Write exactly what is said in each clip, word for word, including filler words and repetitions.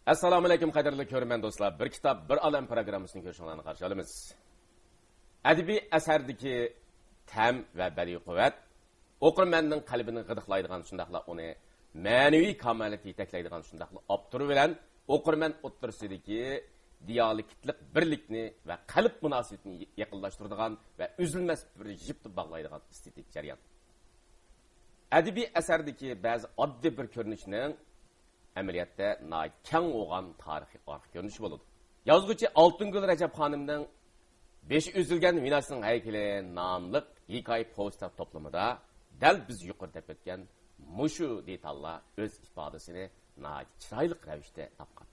ئەسسالامۇئەلەيكۇم، قەدىرلىك كۆرۈرمەن دوستلار. بىر كىتاب، بىر ئالەم پروگراممىسىنى كۆرۈشۈڭلارنى قارشى ئالىمىز. ئەدەبىي ئەسەردىكى تەم ۋە بەدىئىي قۇۋۋەت ئوقۇرمەننىڭ قەلبىنى غىدىقلايدىغان، شۇنداقلا ئۇنى مەنىۋى كامالەتكە يېتەكلەيدىغان، شۇنداقلا ئاپتور بىلەن ئوقۇرمەن ئوتتۇرىسىدىكى دىيالېكتلىق بىرلىكنى ۋە قەلب مۇناسىۋىتىنى يېقىنلاشتۇرىدىغان ۋە ئۈزۈلمەس بىر يىپتا باغلايدىغان ئېستېتىك جەريان. ئەدەبىي ئەسەردىكى بەزى ئاددىي بىر كۆرۈنۈشنىڭ ئەمەلىيەتتە ناھايىتى كەڭ بولغان تارىخىي ئارقا كۆرۈنۈشى بولىدۇ. يازغۇچى ئالتۇنگۈل رەجەپ خانىمنىڭ بېشى ئۈزۈلگەن ۋىناسنىڭ ھەيكىلى ناملىق ھېكايە پوۋېستلار توپلىمىدا دەل بىز يۇقىرىدا دەپ ئۆتكەن مۇشۇ دېتاللار ئۆز ئىپادىسىنى ناھايىتى چىرايلىق رەۋىشتە تاپقان.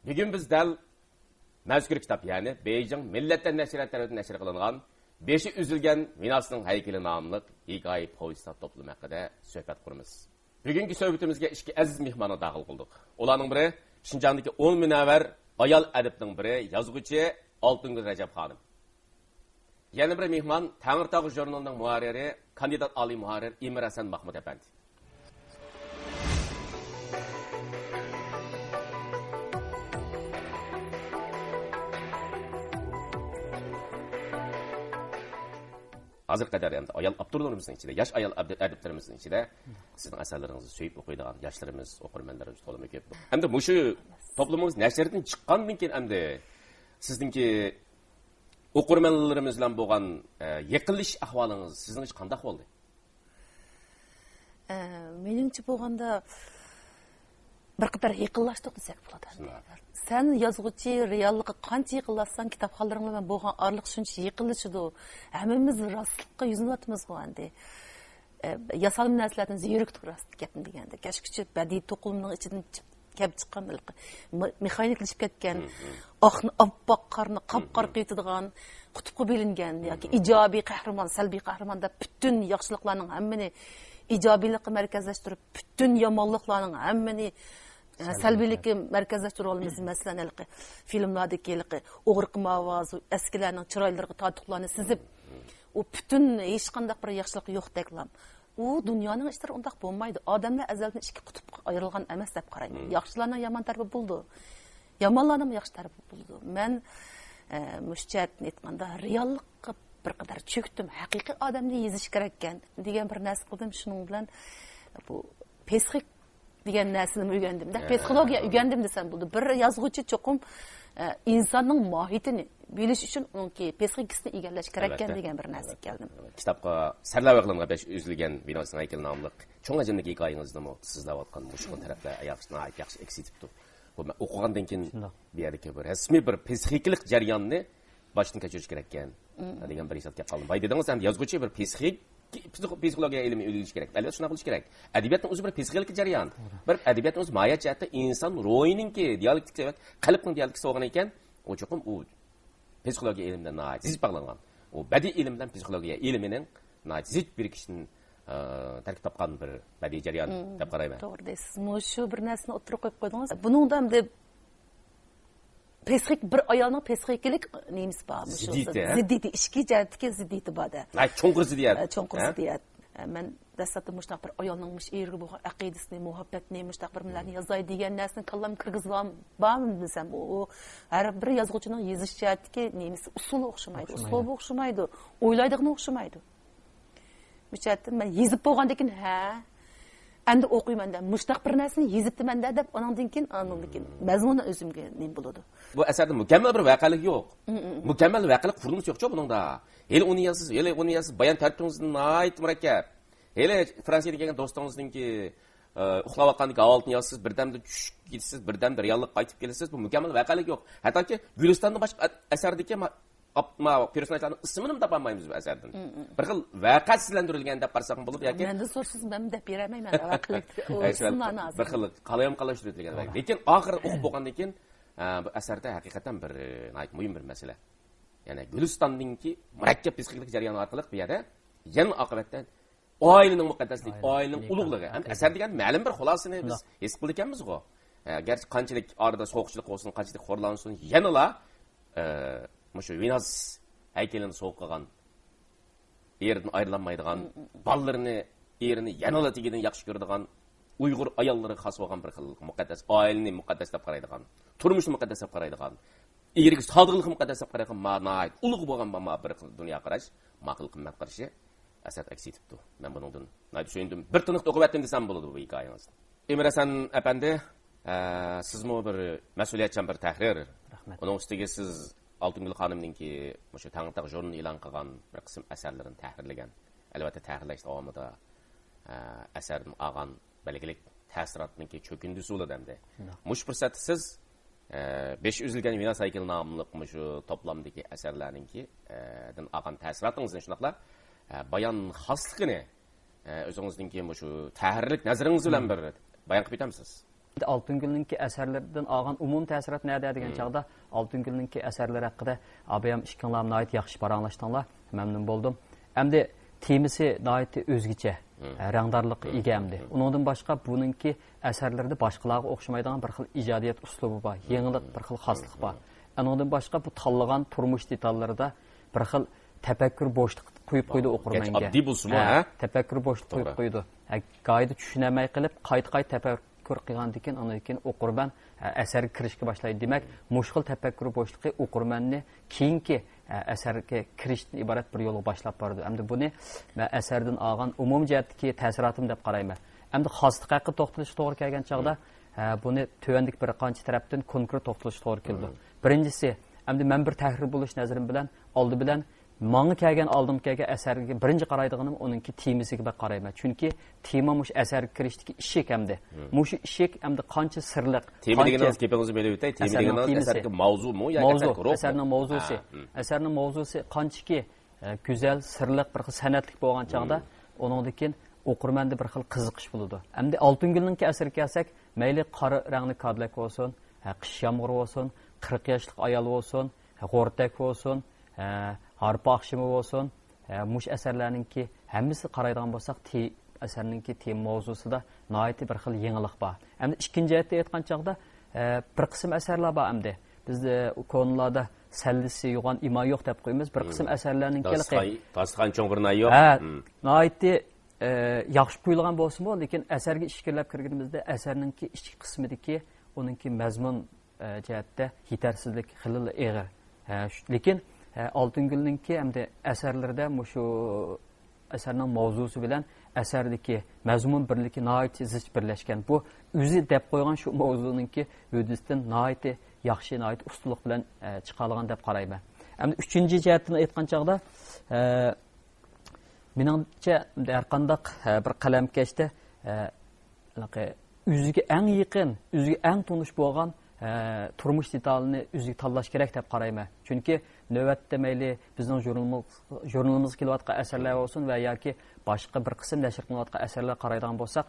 بۈگۈن بىز دەل مەزكۇر كىتاب، يەنى بېيجىڭ مىللەتلەر نەشرىياتى تەرىپىدىن نەشر قىلىنغان بېشى ئۈزۈلگەن ۋىناسنىڭ ھەيكىلى ناملىق ھېكايە پوۋېستلار توپلىمى ھەققىدە سۆھبەت قۇرىمىز. بۈگۈنكى سۆھبىتىمىزگە ئىككى ئەزىز مېھماننى داخىل قىلدۇق. ئۇلارنىڭ بىرى شىنجاڭدىكى ئون مۇنەۋۋەر ئايال ئەدىبنىڭ بىرى، يازغۇچى ئالتۇنگۈل رەجەپ خانىم. يەنە بىر مېھمان تەڭرىتاغ ژۇرنىلىنىڭ مۇھەررىرى، كاندىدات ئالىي مۇھەررىر ئىمىر ھەسەن ماخمۇت ئەپەندى. ھازىرغا قەدەر ئەمدى ئايال ئاپتورلىرىمىزنىڭ ئىچىدە، ياش ئايال ئەدىب-، ئەدىبلىرىمىزنىڭ ئىچىدە سىزنىڭ ئەسەرلىرىڭىزنى سۆيۈپ ئوقۇيدىغان ياشلىرىمىز، ئوقۇرمەنلىرىمىز تولىمۇ كۆپ. ئەمدى مۇشۇ توپلىمىڭىز نەشردىن چىققاندىن كېيىن ئەمدى سىزنىڭكى ئوقۇرمەنلىرىمىز بىلەن بولغان، ئە، يېقىنلىشىش ئەھۋالىڭىز سىزنىڭچە قانداق بولدى؟ ئە، مېنىڭچە بولغاندا، بىر قەدەر يېقىنلاشتۇق دېسەك بولىدۇ. شۇنداق. سەن يازغۇچى، رېئاللىققا قانچە يېقىنلاشساڭ، كىتابخانلىرىڭ بىلەن بولغان ئارىلىق شۇنچە يېقىنلىشىدۇ. ھەممىمىز راستلىققا يۈزلىنىۋاتىمىزغۇ ئەمدى. ئە، ياسالما نەرسىلەردىن زېرىكتۇق، راست گەپنى دېگەندە. كەچكۈچە بەدىئىي توقۇلمىنىڭ ئىچىدىن چىق-، كەپ چىققان ھېلىقى مې-، مېخانىكلىشىپ كەتكەن، ئاقنى ئاپئاق، قارنى قاپقارا قىلىۋېتىدىغان، قۇتۇپقا بىلىنگەن ياكى ئىجابىي قەھرىمان، سەلبىي قەھرىمان دەپ پۈتۈن ياخشىلىقلارنىڭ ھەممىنى ئىجابىيلىققا مەركەزلەشتۈرۈپ، پۈتۈن يامانلىقلارنىڭ ھەممىنى، ئە، سەلبىيلىككە مەركەزلەشتۈرۈۋالىمىز. مەسىلەن، ھېلىقى فىلىملاردىكى ھېلىقى ئوغرىقى ماۋۇ ئەسكىلەرنىڭ چىرايلىرىغا تارتۇقلارنى سىزىپ، ئۇ پۈتۈن ھېچقانداق بىر ياخشىلىق يوقتەكلا. ئۇ دۇنيانىڭ ئىشلىرى ئۇنداق بولمايدۇ. ئادەملەر ئەزەلدىن ئىككى قۇتۇپقا ئايرىلغان ئەمەس دەپ قارايمەن. ياخشىلارنىڭ يامان تەرىپى بولىدۇ. يامانلارنىڭمۇ ياخشى تەرىپى بولىدۇ. مەن، ئە، مۇشۇ جەھەتتىن ئېيتقاندا، رېئاللىققا بىر قەدەر چۆكتۈم. ھەقىقىي ئادەمنى يېزىش كېرەككەن دېگەن بىر نەرسە قىلدىم. شۇنىڭ بىلەن بۇ پسىخىك دېگەن نەرسىنىمۇ ئۆگەندىم. دە، پسىخولوگىيە ئۆگەندىم دېسەم بولىدۇ. بىر يازغۇچى چوقۇم، ئە، ئىنساننىڭ ماھىيىتىنى بىلىش ئۈچۈن ئۇنىڭكى پسىخىكىسىنى ئىگىلەش كېرەككەن دېگەن بىر نەرسىگە كەلدىم. كىتابقا سەرلەۋھ قىلىنغان بەش ئۈزۈلگەن ۋىناسنىڭ ھەيكىلى ناملىق چوڭ ھەجەمدىكى ھېكايىڭىزدىمۇ سىزلەۋاتقان مۇشۇ خىل تەرەپلەر ناھايىتى ياخشى ئەكس ئېتىپتۇ. بۇ مەن ئوقۇغاندىن كېيىن بۇ يەردىكى بىر رەسمىي بىر پسىخىكىلىق جەرياننى باشتىن كەچۈرۈش كېرەككەن دېگەن بىر ھېسابقا كەپ قالدىم. بايا دېدىڭىز، ئەمدى يازغۇچى بىر پسىخىك، پسىخ-، پسىخولوگىيە ئىلمى ئۆگىنىش كېرەك. ئەلۋەتتە، شۇنداق بولۇش كېرەك. ئەدەبىياتنىڭ ئۆزى بىر پسىخىكىلىق جەريان. بىر ئەدەبىياتنىڭ ئۆزى ماھىيەت جەھەتتە ئىنسان روھىنىڭكى دىيالېكتىكىسى، قەلبنىڭ دىيالېكتىكىسى بولغان ئىكەن، ئۇ چوقۇم ئۇ پسىخولوگىيە ئىلمى بىلەن ناھايىتى زىچ باغلانغان. ئۇ بەدىئىي ئىلىم بىلەن پسىخولوگىيە ئىلمىنىڭ ناھايىتى زىچ بىرىكىشىدىن، ئە، تەركىب تاپقان بىر بەدىئىي جەريان دەپ قارايمەن. توغرا دەيسىز. مۇشۇ بىر نەرسىنى ئوتتۇرىغا قويۇپ قويدىڭىز. بۇنىڭدا ئەمدى پسىخىك، بىر ئايالنىڭ پسىخىكىلىق نېمىسى بار؟ مۇشۇ زىددىيىتى، ھە؟ زىددىيىتى، ئىچكى جەھەتتىكى زىددىيىتى بار-دە. ھە، چوڭقۇر زىددىيەت. ئە، چوڭقۇر زىددىيەت. ئە، مەن دەسلەپتە مۇشۇنداق بىر ئايالنىڭ مۇشۇ ئېرىگە بولغان ئەقىدىسىنى، مۇھەببەتنى، مۇشۇنداق بىر نېمىلەرنى يازاي دېگەن نەرسىنى كاللامغا كىرگۈزۈۋالمىغان بارمۇ دېسەم، ئۇ، ئۇ ھەر بىر يازغۇچىنىڭ يېزىش جەھەتتىكى نېمىسى، ئۇسۇلى ئوخشىمايدۇ، ئۇسلۇبى ئوخشىمايدۇ، ئويلايدىغىنى ئوخشىمايدۇ. مۇشۇ جەھەتتىن مەن يېزىپ بولغاندىن كېيىن، ھە، ئەمدى ئوقۇيمەن-دە، مۇشۇنداق بىر نەرسىنى يېزىپتىمەن-دە دەپ، ئانىڭدىن كېيىن، ئانىڭدىن كېيىن مەزمۇنى ئۆزۈمگە نېمە بولىدۇ. بۇ ئەسەردە مۇكەممەل بىر ۋەقەلىك يوق. مۇكەممەل ۋەقەلىك فورمىسى يوقچۇ بۇنىڭدا. ھېلى ئۇنى يازسىز، ھېلى ئۇنى يازسىز، بايان تەرتىپىڭىز ناھايىتى مۇرەككەپ. ھېلى فرانسىيەدىن كەلگەن دوستىڭىزنىڭكى، ئە، ئۇخلاۋاتقاندىكى ھالىتىنى يازسىز، بىردەمدە چۈشۈپ كېتىسىز، بىردەمدە رېئاللىققا قايتىپ كېلىسىز. بۇ مۇكەممەل ۋەقەلىك يوق. ھەتتاكى گۈلىستاندىن باشقا ئە-، ئەسەردىكى ما-، ئاپ-، ما-، پېرسوناژلارنىڭ ئىسمىنىمۇ تاپالمايمىز بۇ ئەسەردىن. بىر خىل ۋەقەسىزلەندۈرۈلگەن دەپ قارىساقمۇ بولىدۇ ياكى مەندىن سورىسىڭىز مەنمۇ دەپ بېرەلمەيمەن ۋەقەلىك. ئۇ ئەي، شۇنداق ئىسىملارنى ھازىر. بىر خىل قالايمىقانلاشتۇرۇۋېتىلگەن. لېكىن ئاخىرى ئوقۇپ بولغاندىن كېيىن، ئە، بۇ ئەسەردە ھەقىقەتەن بىر، ئە، ناھايىتى مۇھىم بىر مەسىلە. يەنى گۈلىستاندىنكى مۇرەككەپ پسىخىكىلىق جەريانى ئارقىلىق بۇ يەردە يەنە ئاقىۋەتتە ئائىلىنىڭ مۇقەددەسلىكى، ئائىلىنىڭ ئۇلۇغلۇقى. ھەم ئەسەر دېگەن مەلۇم بىر خۇلاسىنى بىز ھېس قىلىدىكەنمىزغۇ. ئە، گەرچە قانچىلىك ئارىدا سوغۇقچىلىق بولسۇن، قانچىلىك خورلانسۇن، يەنىلا، ئە، مۇشۇ ۋىناس ھەيكىلىنى سوۋغا قىلغان، ئېرىدىن ئايرىلالمايدىغان، بالىلىرىنى، ئېرىنى يەنىلا تېگىدىن ياخشى كۆرىدىغان، ئۇيغۇر ئاياللىرىغا خاس بولغان بىر خىل مۇقەددەس، ئائىلىنى مۇقەددەس دەپ قارايدىغان، تۇرمۇشنى مۇقەددەس دەپ قارايدىغان، ئېرىگە سادىقلىقنى مۇقەددەس دەپ قارايدىغان، ما-، ناھايىتى ئۇلۇغ بولغان ما-، ما بىر خىل دۇنيا قاراش ماقۇل قىممەت قارىشى ئەسەردە ئەكس ئېتىپتۇ. مەن بۇنىڭدىن ناھايىتى سۆيۈندۈم. بىر تىنىق ئوقۇۋەتتىم دېسەم بولىدۇ بۇ ھېكايىڭىزنى. ئىمىر ھەسەن ئەپەندى، ئە، سىزمۇ بىر مەسئۇلىيەتچان بىر تەھرىر. رەھمەت. ئۇنىڭ ئۈستىگە سىز ئالتۇنگۈل خانىمنىڭكى مۇشۇ تەڭرىتاغ ژۇرنىلى ئېلان قىلغان بىر قىسىم ئەسەرلىرىنى تەھرىرلىگەن. ئەلۋەتتە، تەھرىرلەش داۋامىدا، ئە، ئەسەردىن ئالغان بەلگىلىك تەسىراتنىڭكى چۆكۈندىسى بولىدۇ ئەمدى. شۇنداق. مۇشۇ پۇرسەتتە سىز، ئە، بېشى ئۈزۈلگەن ۋىناس ھەيكىلى ناملىق مۇشۇ توپلامدىكى ئەسەرلەرنىڭكى، ئە، دىن ئالغان تەسىراتىڭىزنى شۇنداقلا، ئە، بايان خاسلىقىنى، ئە، ئۆزىڭىزنىڭكى مۇشۇ تەھرىرلىك نەزىرىڭىز بىلەن بىر بايان قىلىپ ئۆتەمسىز؟ ئالتۇنگۈلنىڭكى ئەسەرلىرىدىن ئالغان ئومۇمىي تەسىرات نەدە دېگەن چاغدا، ئالتۇنگۈلنىڭكى ئەسەرلىرى ھەققىدە ئابايام ئىككىڭلار ناھايىتى ياخشى پاراڭلاشتىڭلار، مەمنۇن بولدۇم. ئەمدى تېمىسى ناھايىتى ئۆزگىچە، ئە، رەڭدارلىققا ئىگە ئەمدى. ئۇنىڭدىن باشقا بۇنىڭكى ئەسەرلىرىدە باشقىلارغا ئوخشىمايدىغان بىر خىل ئىجادىيەت ئۇسلۇبى بار، يېڭىلىق، بىر خىل خاسلىق بار. ئۇنىڭدىن باشقا بۇ تاللىغان تۇرمۇش دېتاللىرىدا بىر خىل تەپەككۇر بوشلۇقى قويۇپ قويىدۇ ئوقۇرمەنگە. ئاددىي بولسىمۇ، ھە؟ تەپەككۇر بوشلۇقى قويۇپ قويىدۇ. ھە، گاھىدا چۈشىنەلمەي قېلىپ، قايتا-قايتا تەپەككۇر قىلغاندىن كېيىن، ئاندىن كېيىن ئوقۇرمەن، ھە، ئەسەرگە كىرىشكە باشلايدۇ. دېمەك، مۇشۇ خىل تەپەككۇر بوشلۇقى ئوقۇرمەننى كېيىنكى، ھە، ئەسەرگە كىرىشتىن ئىبارەت بىر يولغا باشلاپ بارىدۇ. ئەمدى بۇنى مەن ئەسەردىن ئالغان ئومۇمىي جەھەتتىكى تەسىراتىم دەپ قارايمەن. ئەمدى خاسلىق ھەققىدە توختىلىشقا توغرا كەلگەن چاغدا، ھە، بۇنى تۆۋەندىكى بىر قانچە تەرەپتىن كونكرېت توختىلىشقا توغرا كېلىدۇ. بىرىنچىسى، ئەمدى مەن بىر تەھرىر بولۇش نەزىرىم بىلەن، ئالدى بىلەن ماڭا كەلگەن، ئالدىمغا كەلگەن ئەسەرگە بىرىنچى قارايدىغىنىم ئۇنىڭكى تېمىسىگە بەك قارايمەن. چۈنكى تېما مۇشۇ ئەسەرگە كىرىشتىكى ئىشىك ئەمدى. مۇشۇ ئىشىك ئەمدى قانچە سىرلىق، تېما قانچە دېگىنىڭىز، گېپىڭىزنى بۆلۈۋېتەي، تېما ئەسەرنىڭ دېگىنىڭىز تېمىسى. ئەسەرنىڭكى ماۋزۇمۇ ياكى ماۋزۇ، ئەسەرنىڭكى روھمۇ؟ ئەسەرنىڭ ماۋزۇسى. ھە، ھىم. ئەسەرنىڭ ماۋزۇسى قانچىكى، ئە، گۈزەل، سىرلىق، بىر خىل سەنئەتلىك بولغان چاغدا، ئۇنىڭدىن كېيىن ئوقۇرمەندە بىر خىل قىزىقىش بولىدۇ. ئەمدى ئالتۇنگۈلنىڭكى ئەسىرىگە كەلسەك، مەيلى قارا رەڭلىك كادىلەك بولسۇن، ھە، قىش يامغۇرى بولسۇن، قىرىق ياشلىق ئايال بولسۇن، ھە، غورتەك بولسۇن، ھە، ھارپا ئاخشىمى بولسۇن، ھە، مۇشۇ ئەسەرلەرنىڭكى ھەممىسى قارايدىغان بولساق، تې-، ئەسەرنىڭكى تېما ماۋزۇسىدا ناھايىتى بىر خىل يېڭىلىق بار. ئەمدى ئىككىنچى جەھەتتىن ئېيتقان چاغدا، ئە، بىر قىسىم ئەسەرلەر بار ئەمدى. بىز، ئە، كونىلاردا سەللىسى يوغان ئىماي يوق دەپ قويىمىز. بىر قىسىم ئەسەرلەرنىڭكى داستىخان، داستىخان چوڭ بىر ناي يوق. ھە، ناھايىتى، ئە، ياخشى قويۇلغان بولسىمۇ، لېكىن ئەسەرگە ئىچكىرىلەپ كىرگىنىمىزدە ئەسەرنىڭكى ئىچكى قىسمىدىكى ئۇنىڭكى مەزمۇن، ئە، جەھەتتە يېتەرسىزلىك خېلىلا ئېغىر. ھە، شۇ، لېكىن، ئە، ئالتۇنگۈلنىڭكى ئەمدى ئەسەرلىرىدە مۇشۇ ئەسەرنىڭ ماۋزۇسى بىلەن ئەسەردىكى مەزمۇن بىرلىكى ناھايىتى زىچ بىرلەشكەن. بۇ ئۆزى دەپ قويغان شۇ ماۋزۇنىڭكى ھۆددىسىدىن ناھايىتى ياخشى، ناھايىتى ئۇستىلىق بىلەن، ئە، چىقارغان دەپ قارايمەن. ئەمدى ئۈچىنچى جەھەتتىن ئېيتقان چاغدا، ئە، مېنىڭچە، ھەرقانداق، ئە، بىر قەلەمكەشتە، ئە، ھېلىقى ئۆزىگە ئەڭ يېقىن، ئۆزىگە ئەڭ تونۇش بولغان، ئە، تۇرمۇش دېتالىنى ئۆزىگە تاللاش كېرەك دەپ قارايمەن. چۈنكى نۆۋەتتە مەيلى بىزنىڭ ژۇرنىلىمىز-، ژۇرنىلىمىزغا كېلىۋاتقان ئەسەرلەر بولسۇن ۋە ياكى باشقا بىر قىسىم نەشر قىلىنىۋاتقان ئەسەرلەرگە قارايدىغان بولساق،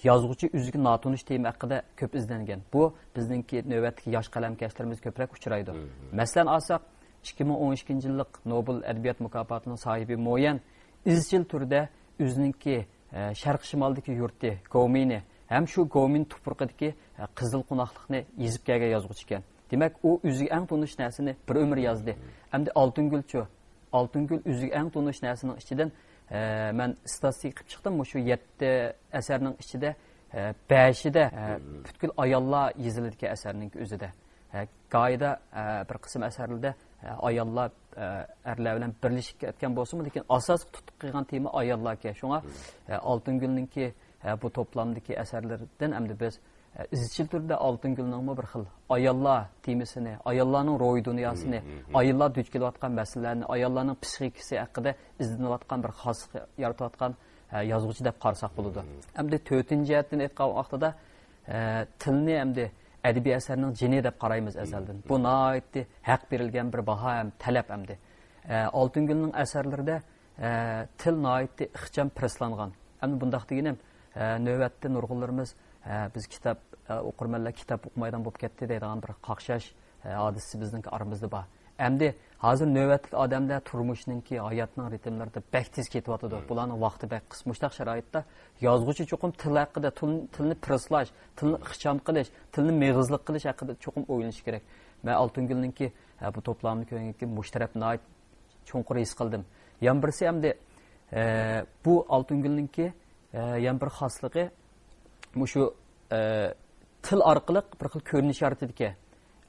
يازغۇچى ئۆزىگە ناتونۇش تېما ھەققىدە كۆپ ئىزدەنگەن. بۇ بىزنىڭكى نۆۋەتتىكى ياش قەلەمكەشلىرىمىزدە كۆپرەك ئۇچرايدۇ. مەسىلەن ئالساق، ئىككى مىڭ ئون ئىككىنچى يىللىق نوبېل ئەدەبىيات مۇكاپاتىنىڭ ساھىبى مو يەن ئىزچىل تۈردە ئۆزىنىڭكى، ئە، شەرقىي شىمالدىكى يۇرتى گومىنى ھەم شۇ گومىن تۇپرىقىدىكى، ئە، قىزىل قوناقلىقنى يېزىپ كەلگەن يازغۇچى ئىكەن. دېمەك، ئۇ ئۆزىگە ئەڭ تونۇش نەرسىنى بىر ئۆمۈر يازدى. ئەمدى ئالتۇنگۈلچۇ؟ ئالتۇنگۈل ئۆزىگە ئەڭ تونۇش نەرسىنىڭ ئىچىدىن، ئە، مەن ئىستاتىستىكا قىلىپ چىقتىم، مۇشۇ يەتتە ئەسەرنىڭ ئىچىدە، ئە، بەشىدە، ئە، پۈتكۈل ئاياللار يېزىلىدىكەن ئەسەرنىڭكى ئۆزىدە. ھە، گاھىدا، ئە، بىر قىسىم ئەسەرلەردە، ئە، ئاياللار، ئە، ئەرلەر بىلەن بىرلىشىپ كەتكەن بولسىمۇ، لېكىن ئاساسلىق تۇتۇپ قىلغان تېما ئاياللاركەن. شۇڭا، ئە، ئالتۇنگۈلنىڭكى، ئە، بۇ توپلامدىكى ئەسەرلىرىدىن ئەمدى بىز، ئە، ئىزچىل تۈردە ئالتۇنگۈلنىڭمۇ بىر خىل ئاياللار تېمىسىنى، ئاياللارنىڭ روھىي دۇنياسىنى، ئاياللار دۇچ كېلىۋاتقان مەسىلىلەرنى، ئاياللارنىڭ پسىخىكىسى ھەققىدە ئىزدىنىۋاتقان بىر خاسلىق يارىتىۋاتقان، ئە، يازغۇچى دەپ قارىساق بولىدۇ. ئەمدى تۆتىنچى جەھەتتىن ئېيتقان ۋاقتىدا، ئە، تىلنى ئەمدى ئەدەبىي ئەسەرنىڭ جېنى دەپ قارايمىز ئەزەلدىن. بۇ ناھايىتى ھەق بېرىلگەن بىر باھا ھەم تەلەپ ئەمدى. ئە، ئالتۇنگۈلنىڭ ئەسەرلىرىدە، ئە، تىل ناھايىتى ئىخچام پىرىسلانغان. ئەمدى بۇنداق دېگىنىم، ئە، نۆۋەتتە نۇرغۇنلىرىمىز، ئە، بىز كىتاب، ئە، ئوقۇرمەنلەر كىتاب ئوقۇمايدىغان بولۇپ كەتتى دەيدىغان بىر قاقشاش، ئە، ھادىسىسى بىزنىڭكى ئارىمىزدا بار. ئەمدى ھازىر نۆۋەتلىك ئادەملەر تۇرمۇشنىڭكى، ھاياتنىڭ رىتىملىرىدا بەك تېز كېتىۋاتىدۇ. بۇلارنىڭ ۋاقتى بەك قىس. مۇشۇنداق شارائىتتا يازغۇچى چوقۇم تىل ھەققىدە، تىل، تىلنى پىرىسلاش، تىلنى ئىخچام قىلىش، تىلنى مېغىزلىق قىلىش ھەققىدە چوقۇم ئويلىنىشى كېرەك. مەن ئالتۇنگۈلنىڭكى، ھە، بۇ توپلامنى كۆرگەندىن كېيىن مۇشۇ تەرەپنى ناھايىتى چوڭقۇر ھېس قىلدىم. يەنە بىرسى ئەمدى، ئە، بۇ ئالتۇنگۈلنىڭكى، ئە، يەنە بىر خاسلىقى، مۇشۇ، ئە، تىل ئارقىلىق بىر خىل كۆرۈنۈش يارىتىدىكەن.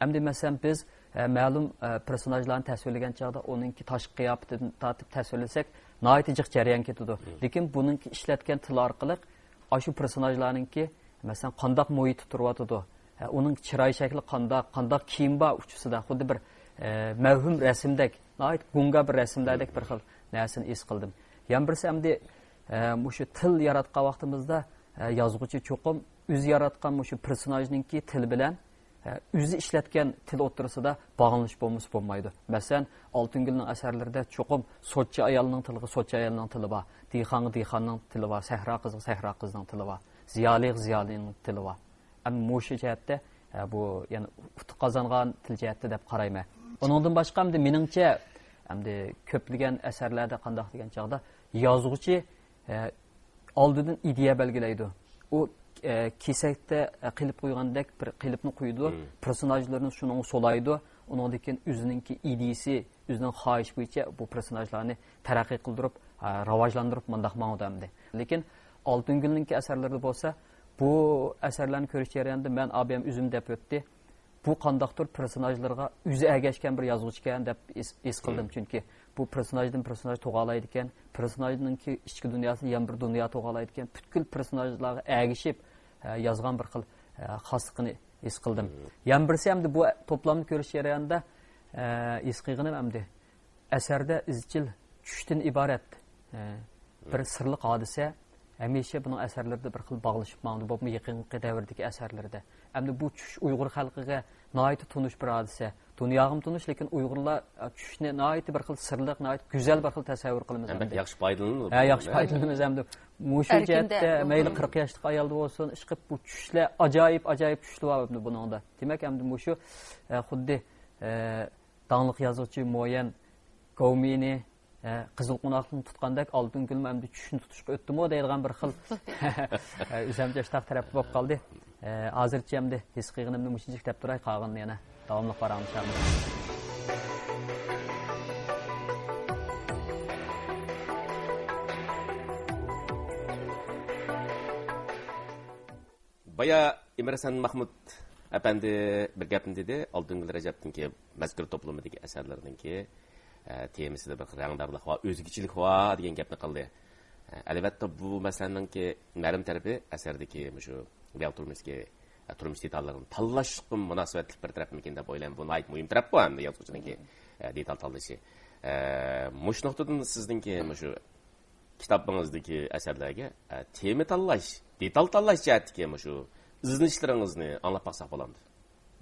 ئەمدى مەسىلەن، بىز، ئە، مەلۇم، ئە، پېرسوناژلارنى تەسۋىرلىگەن چاغدا ئۇنىڭكى تاشقى قىياپىتىدىن تارتىپ تەسۋىرلىسەك، ناھايىتى جىق جەريان كېتىدۇ. لېكىن بۇنىڭكى ئىشلەتكەن تىلى ئارقىلىق ئاشۇ پېرسوناژلارنىڭكى، مەسىلەن، قانداق مۇھىتتا تۇرۇۋاتىدۇ، ئە، ئۇنىڭ چىراي شەكلى قانداق، قانداق كىيىم بار ئۇچىسىدا، خۇددى بىر، ئە، مەۋھۇم رەسىمدەك، ناھايىتى گۇڭگا بىر رەسىمدەك بىر خىل نەرسىنى ھېس قىلدىم. يەنە بىرسى ئەمدى، ئە، مۇشۇ تىل ياراتقان ۋاقتىمىزدا، ئە، يازغۇچى چوقۇم ئۆزى ياراتقان مۇشۇ پېرسوناژنىڭكى تىلى بىلەن، ئە، ئۆزى ئىشلەتكەن تىل ئوتتۇرىسىدا باغلىنىش بولمىسا بولمايدۇ. مەسىلەن، ئالتۇنگۈلنىڭ ئەسەرلىرىدە چوقۇم سوتچى ئايالنىڭ تىلىغا سوتچى ئايالنىڭ تىلى بار، دېھقانغا دېھقاننىڭ تىلى بار، سەھرا قىزىغا سەھرا قىزنىڭ تىلى بار، زىيالىيغا زىيالىينىڭ تىلى بار. ئەمما مۇشۇ جەھەتتە، ئە، بۇ يەنە ئۇتۇق قازانغان تىل جەھەتتە دەپ قارايمەن. ئۇنىڭدىن باشقا ئەمدى مېنىڭچە، ئەمدى كۆپلىگەن ئەسەرلەردە قانداق دېگەن چاغدا يازغۇچى، ئە، ئالدىدىن ئىدىيە بەلگىلەيدۇ. ئۇ، ئە، كېسەكتە، ئە، قېلىپ قويغاندەك بىر قېلىپنى قويىدۇ، پېرسوناژلىرىنى شۇنىڭغا سولايدۇ. ئۇنىڭدىن كېيىن ئۆزىنىڭكى ئىدىيىسى، ئۆزىنىڭ خاھىشى بويىچە بۇ پېرسوناژلارنى تەرەققىي قىلدۇرۇپ، ئە، راۋاجلاندۇرۇپ مۇنداق ماڭىدۇ ئەمدى. لېكىن ئالتۇنگۈلنىڭكى ئەسەرلىرىدە بولسا، بۇ ئەسەرلەرنى كۆرۈش جەريانىدا مەن ئابىيەم ئۆزۈم دەپ ئۆتتى. بۇ قانداقتۇر پېرسوناژلىرىغا ئۆزى ئەگەشكەن بىر يازغۇچىكەن دەپ ھېس، ھېس قىلدىم. چۈنكى بۇ پېرسوناژدىن پېرسوناژ توغالايدىكەن، پېرسوناژنىڭكى ئىچكى دۇنياسىدىن يەنە بىر دۇنيا توغالايدىكەن، پۈتكۈل پېرسوناژلارغا ئەگىشىپ، ئە، يازغان بىر خىل، ئە، خاسلىقىنى ھېس قىلدىم. يەنە بىرسى ئەمدى بۇ توپلامنى كۆرۈش جەريانىدا، ئە، ھېس قىلغىنىم ئەمدى ئەسەردە ئىزچىل چۈشتىن ئىبارەت، ئە، بىر سىرلىق ھادىسە ھەمىشە بۇنىڭ ئەسەرلىرىدە بىر خىل باغلىشىپ ماڭىدۇ، بولۇپمۇ يېقىنقى دەۋردىكى ئەسەرلىرىدە. ئەمدى بۇ چۈش ئۇيغۇر خەلقىگە ناھايىتى تونۇش بىر ھادىسە. دۇنياغىمۇ تونۇش، لېكىن ئۇيغۇرلار، ئە، چۈشنى ناھايىتى بىر خىل سىرلىق، ناھايىتى گۈزەل بىر خىل تەسەۋۋۇر قىلىمىز ئەمدى. ياخشى پايدىلىنىدۇ. ھە، ياخشى پايدىلىنىمىز ئەمدى. مۇشۇ جەھەتتە مەيلى قىرىق ياشلىق ئايالدا بولسۇن، ئىشقىلىپ بۇ چۈشلەر ئاجايىپ، ئاجايىپ چۈشلەر بار ئەمدى بۇنىڭدا. دېمەك، ئەمدى مۇشۇ، ئە، خۇددى، ئە، داڭلىق يازغۇچى مو يەن گومىنى، ئە، قىزىل قوناقلىقنى تۇتقاندەك ئالتۇنگۈلمۇ ئەمدى چۈشنى تۇتۇشقا ئۆتتىمۇ دەيدىغان بىر خىل، ئە، ئۆزۈمچە شۇنداق تەرەپتە بولۇپ قالدى. ئە، ھازىرچە ئەمدى ھېس قىلغىنىمنى مۇشۇنچىلىك دەپ تۇراي، قالغىنىنى يەنە داۋاملىق پاراڭلىشارمىز. بايا ئىمىرھەسەن مەخمۇت ئەپەندى بىر گەپنى دېدى، ئالتۇنگۈل رەجەپنىڭكى مەزكۇر توپلىمىدىكى ئەسەرلىرىنىڭكى، ئە، تېمىسىدا بىر رەڭدارلىق بار، ئۆزگىچىلىك بار دېگەن گەپنى قىلدى. ئە، ئەلۋەتتە، بۇ مەسىلىنىڭكى مەلۇم تەرىپى ئەسەردىكى مۇشۇ رېئال تۇرمۇشتىكى، ئە، تۇرمۇش دېتاللىرىنى تاللاشلىققا مۇناسىۋەتلىك بىر تەرەپمىكىن دەپ ئويلايمەن. بۇ ناھايىتى مۇھىم تەرەپ بۇ ئەمدى يازغۇچىنىڭكى، ئە، دېتال تاللىشى. ئە، مۇشۇ نۇقتىدىن سىزنىڭكى مۇشۇ كىتابىڭىزدىكى ئەسەرلەرگە، ئە، تېما تاللاش، دېتال تاللاش جەھەتتىكى مۇشۇ ئىزدىنىشلىرىڭىزنى ئاڭلاپ باقساق بولامدۇ؟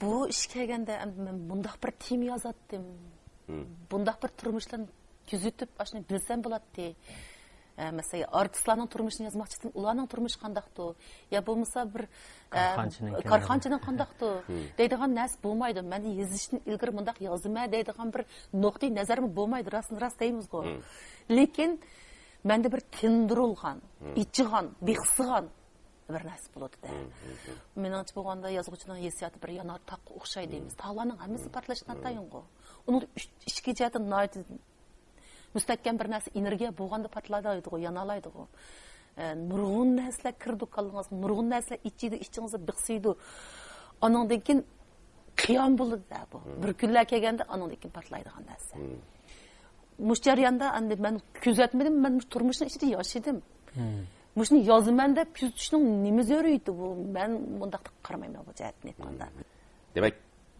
بۇ ئىشكە كەلگەندە، ئەمدى مەن مۇنداق بىر تېما يازاتتىم، مۇنداق بىر تۇرمۇشلارنى كۆزىتىپ، ئاشۇنى بىلسەم بولاتتى. ئە، مەسىلەن، ئارتىسلارنىڭ تۇرمۇشىنى يازماقچى ئىدىم، ئۇلارنىڭ تۇرمۇشى قانداقتۇ؟ يا بولمىسا بىر، ئە، كارخانىچىنىڭ كارخانىچىنىڭ قانداقتۇ؟ دەيدىغان نەرسە بولمايدۇ. مەن يېزىشتىن ئىلگىرى مۇنداق يازىمەن دەيدىغان بىر نۇقتىئى نەزەرمۇ بولمايدۇ، راستىنى راست دەيمىزغۇ. لېكىن مەندە بىر تىندۇرۇلغان، ئېچىغان، بېقسىغان بىر نەرسە بولىدۇ-دە. مېنىڭچە بولغاندا يازغۇچىنىڭ ھېسسىياتى بىر يانار تاغقا ئوخشايدۇ دەيمىز. تاغلارنىڭ ھەممىسى پارتلاشقا ناتايىنغۇ. ئۇنىڭدا ئۈچ، ئىچكى جەھەتتىن ناھايىتى مۇستەھكەم بىر نەرسە، ئېنېرگىيە بولغاندا پارتلايدىغۇ، يانالايدىغۇ. ئە، نۇرغۇن نەرسىلەر كىرىدۇ كاللىڭىزغا، نۇرغۇن نەرسىلەر ئېچىيدۇ، ئىچىڭىزنى بېقسىيدۇ. ئانىڭدىن كېيىن قىيام بولىدۇ-دە بۇ. بىر كۈنلەر كەلگەندە ئانىڭدىن كېيىن پارتلايدىغان نەرسە. مۇشۇ جەرياندا ئەمدى مەن كۆزەتمىدىم، مەن مۇشۇ تۇرمۇشنىڭ ئىچىدە ياشىدىم. مۇشۇنى يازىمەن دەپ كۆزىتىشنىڭ نېمە زۆرۈرىيىتى بۇ؟ مەن مۇنداق قارىمايمەن بۇ جەھەتتىن ئېيتقاندا. دېمەك،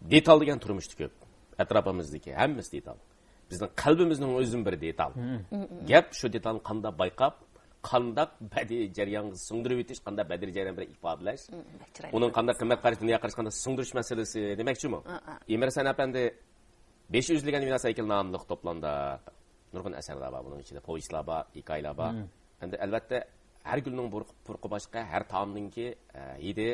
دېتال دېگەن تۇرمۇشتا كۆپ. ئەتراپىمىزدىكى ھەممىسى دېتال. بىزنىڭ قەلبىمىزنىڭ ئۆزىمۇ بىر دېتال. گەپ شۇ دېتالنى قانداق بايقاپ، قانداق بەدىئىي جەريانغا سىڭدۈرۈۋېتىش، قانداق بەدىئىي جەريان بىلەن ئىپادىلەش، ئۇنىڭ قانداق قىممەت قاراش، دۇنياغا قارىشى قانداق سىڭدۈرۈش مەسىلىسى دېمەكچىمۇ؟ ئىمىرھەسەن ئەپەندى بېشى ئۈزۈلگەن ۋىناس ھەيكىلى ناملىق توپلامدا نۇرغۇن ئەسەرلەر بار، بۇنىڭ ئىچىدە پوۋېستلار بار، ھېكايىلەر بار. ئەمدى ئەلۋەتتە، ھەر گۈلنىڭ بۇر-، پۇرىقى باشقا، ھەر تائامنىڭكى، ئە، ھىدى،